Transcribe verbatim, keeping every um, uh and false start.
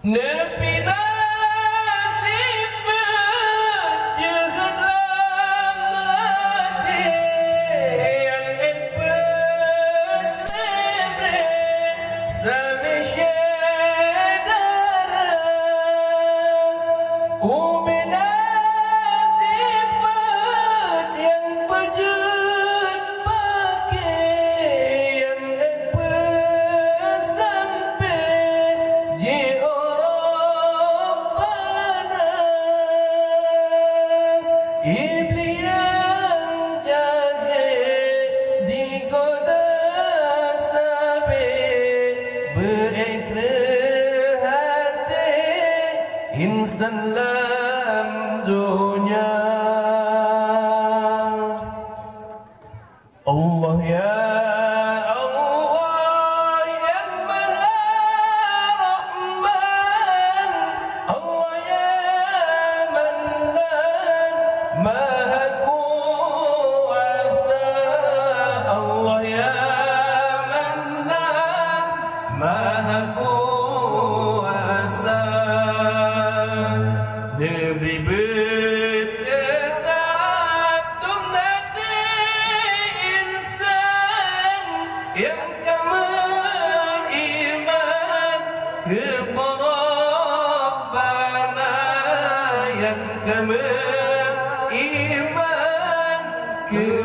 Neupina sifeuet jeuhet lam até nyang ék peutré-tré sabe syedara. Ubena sifeuet nyang peujeuet paké nyang ék peusampé jiôh rôh bana. Iblih nyang jahé jigoda sabe beuék kreueh até insan lam donya. Allah ya Allah nyang Maha Rahman, Allah ya Mannan Maha Kuasa, Allah ya Mannan Maha Kuasa. Neubri beuteurat dum até insan nyang ka meuiman keu Rabbana, nyang ka meuiman keu